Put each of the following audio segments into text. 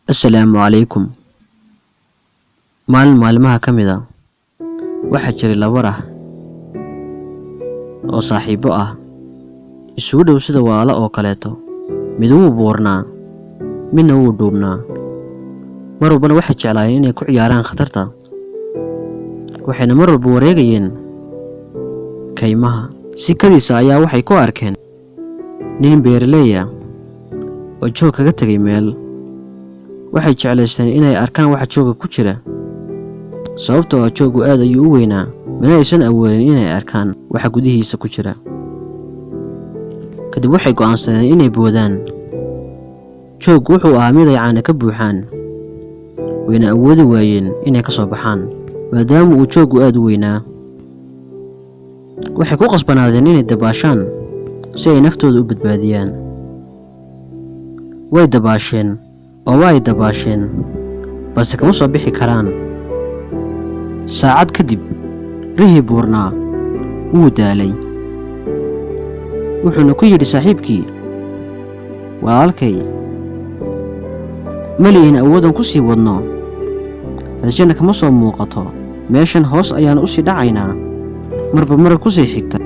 Assalaamu calaykum. Maalin maalmaha ka mid ah, waxaa jiray laba rah oo saaxiibo ah, isugu dhow sida walaalo oo kaleeto. Mid wuu buurnaa, midna wuu dhuubnaa. Mar walbana waxay jeclaayeen inay ku ciyaaraan khatarta, waxayna mar walba wareegayeen kaymaha. Si kadiisa ayaa waxay ku arkeen nin beeraley ah oo joog kaga tegay meel. Waxay jeclaysteen inay arkaan waxa joogga ku jira, sababtoo ah jooggu aad ayuu u weynaa, mana aysan awoodin inay arkaan waxa gudihiisa ku jira. Kadib waxay go'aansadeen inay boodaan. Jooggu wuxuu ahaa mid ay caano ka buuxaan, wayna awoodi waayeen inay ka soo baxaan maadaama uu jooggu aad u weynaa. Waxay ku qasbanaadeen inay dabaashaan si ay naftooda u badbaadiyaan. Way dabaasheen oo waa ay dabaasheen, balse kama soo bixi karaan. Saacad kadib, rihii buurnaa wuu daalay, wuxuuna ku yidhi saaxiibkii, "Walaalkay, ma lihin awoodaan ku sii wadno, rajana kama soo muuqato. Meeshan hoos ayaana u sii dhacaynaa marba marka ku sii xigta,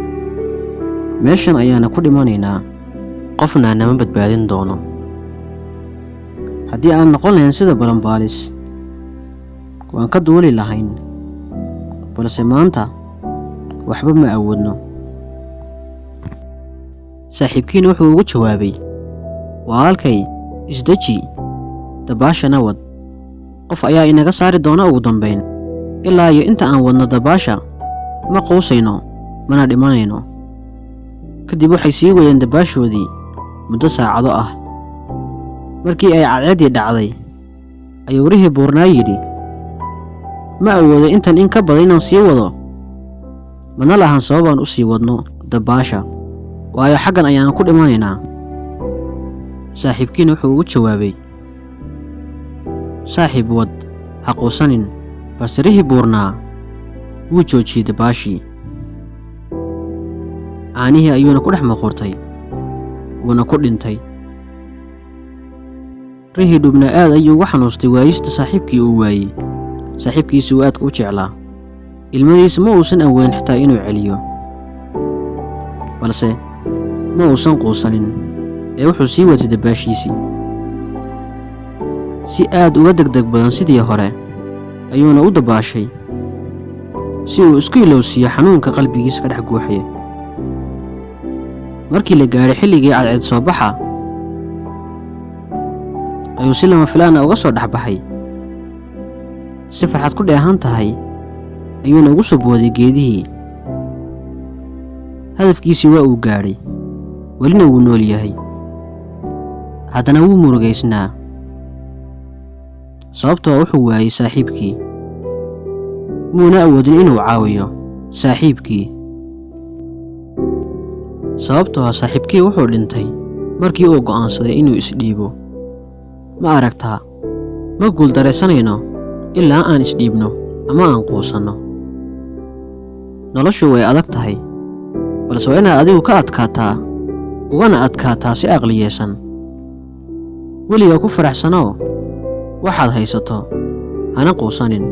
meeshan ayaana ku dhimanaynaa, qofna nama badbaadin doono. Haddii aan noqon lahayn sida balanbaalis, waan ka duuli lahayn, balse maanta waxba ma awoodno." Saaxiibkiina wuxuu ugu jawaabay, "Walaalkay, isdeji, dabaashana wad. Qof ayaa inaga saari doona ugu dambayn. Ilaa iyo inta aan wadno dabaasha, ma quusayno mana dhimanayno." Kadib waxay sii wadeen dabaashoodii muddo saacado ah. Markii ay cadceeddii dhacday, ayuu rihii buurnaa yidhi, "Ma awoodo intan in ka badan inaan sii wado, mana lahan sababaan u sii wadno dabaasha, waayo xaggan ayaan ku dhimanaynaa." Saaxiibkiina wuxuu ugu jawaabay, "Saaxiib, wad, ha quusanin." Balse rihii buurnaa wuu joojiyey dabaashii, caanihii ayuuna ku dhex maquurtay, wuuna ku dhintay. Rihii dhubnaa aad ayuu uga xanuustay waayista saaxiibkii uu waayey, saaxiibkiisii uu aadka u jeclaa. Ilmadiisa ma uusan awoodin xitaa inuu celiyo, balse ma uusan quusanin ee wuxuu sii watay dabaashiisii si aad uga degdeg badan sidii hore ayuuna u dabaashay, si uu isku ilowsiiyo xanuunka qalbigiisa ka dhex guuxaya. Markii la gaadhay xilligii cadceed soo baxa, ayuu si lama filaana uga soo dhex baxay. Si farxad ku dheehan tahay ayuuna ugu soo booday geedihii. Hadafkiisii waa uu gaadhay, welina wuu nool yahay. Haddana wuu murugaysnaa, sababtoo wuxuu waayey saaxiibkii, muuna awoodin inuu caawiyo saaxiibkii, sababtoo ah saaxiibkii wuxuu dhintay markii uu go'aansaday inuu isdhiibo. Ma aragtaa? Ma guuldaraysanayno ilaa aan isdhiibno ama aan quusanno. Noloshu way adag tahay, balse waa inaad adigu ka adkaataa, ugana adkaataa si aqliyeysan. Weligaa ku faraxsanoo waxaad haysato, hana quusanin.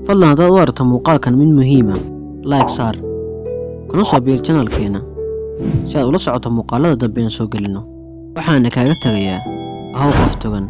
Fadlan, haddaad u aragto muuqaalkan mid muhiima, like saar, kuna soo biir channelkeena si aad ula socoto muuqaalada dambe aan soo gelinno. Waxaana kaaga tegayaa, ahow qof togan.